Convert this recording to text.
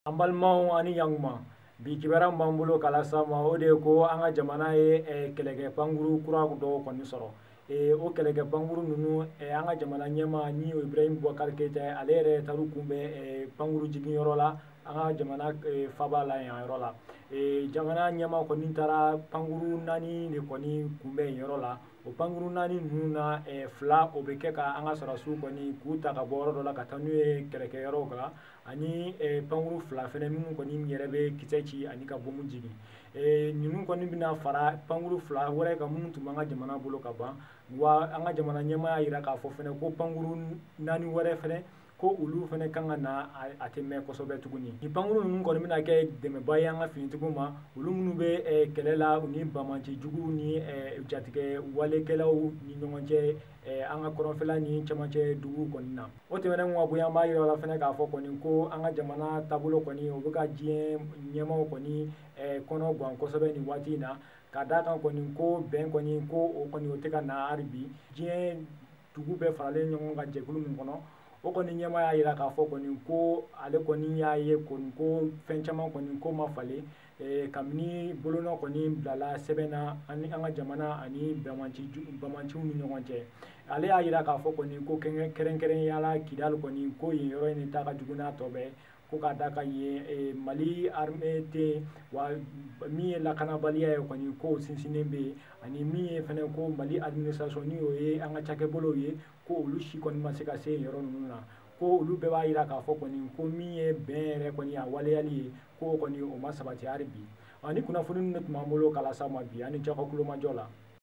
An balimaw ani yankuma, bi kibaruya min b'an bolo k'a lase aw ma, o de ye ko an ka jamana ye kɛlɛkɛ pankuru kura dɔw kɔni sɔrɔ. O kɛlɛkɛ pankuru ninnu, an ka jamana ɲɛmaa ni o Ibrahim Boubacar Keita ye, ale yɛrɛ taar'u kunbɛn pankuru jiginyɔrɔ la an ka jamana faba la yan yɔrɔ la. Jamana ɲɛmaa kɔni taara pankuru 4 de kɔni kunbɛn yen yɔrɔ la. O pankuru 4 ninnu na, 2 o bɛ kɛ ka an ka sɔrɔdasiw kɔni k'u ta ka bɔ yɔrɔ dɔ la ka taa n'u ye kɛlɛkɛyɔrɔw kan, ani pankuru 2 fɛnɛ minnu kɔni yɛrɛ bɛ kisɛ ci ani ka bɔmu jigin. Ninnu kɔni bɛna fara pankuru 2 wɛrɛ kan minnu tun b'an ka jamana bolo ka ban. Wa an ka jamana ɲɛmaa y'a jira k'a fɔ fɛnɛ ko pankuru 4 wɛrɛ fɛnɛ ko olu fɛnɛ kan ka na, a tɛ mɛn kosɛbɛ tuguni. Nin pankuru ninnu kɔni bɛna kɛ dɛmɛba ye an ka finitigiw ma, olu minnu bɛ kɛlɛ la u ni banbaanci juguw ni jatigɛ walekɛlaw ni ɲɔgɔn cɛ an ka kɔrɔnfɛla ni cɛmancɛ duguw kɔni na. O tɛmɛnen kɔ ka bɔ yen, an b'a yira la fɛnɛ k'a fɔ kɔni ko an ka jamana taabolo kɔni o bɛ ka diɲɛ ɲɛmaaw kɔni kɔnɔ gan kosɛbɛ nin waati in na, ka d'a kan kɔni ko bɛn kɔni ko o kɔni o tɛ ka na hali bi. Diɲɛ dugu bɛɛ faralen ɲɔgɔn kan jɛkulu min kɔnɔ, o kɔni ɲɛmaa y'a jira k'a fɔ kɔni ko ale kɔni y'a ye kɔni ko fɛn caman kɔni ko ma falen, kabini bolonɔ kɔni bilala sɛbɛn na ani an ka jamana ani bamanciw ni ɲɔgɔn cɛ. Ale y'a jira k'a fɔ kɔni ko kɛrɛnkɛrɛnnenya la Kidali kɔni ko yen yɔrɔ in ta ka jugu n'a tɔ bɛɛ, ko ka d'a kan yen Mali armée tɛ yen, wa min ye lakanabaliya ye kɔni ko sinsinnen bɛ yen, ani min ye fɛnɛ ko Mali administration ni o ye an ka cakɛbolow ye, ko olu si kɔni ma se ka se yen yɔrɔ ninnu na. Ko olu bɛɛ b'a jira k'a fɔ kɔni ko min ye bɛn yɛrɛ kɔni a waleyali ye, ko kɔni o ma sabati hali bi. Ani kunnafoni ninnu de tun b'an bolo k'a lase aw ma bi. Ani cɛw ka kulomajɔ la.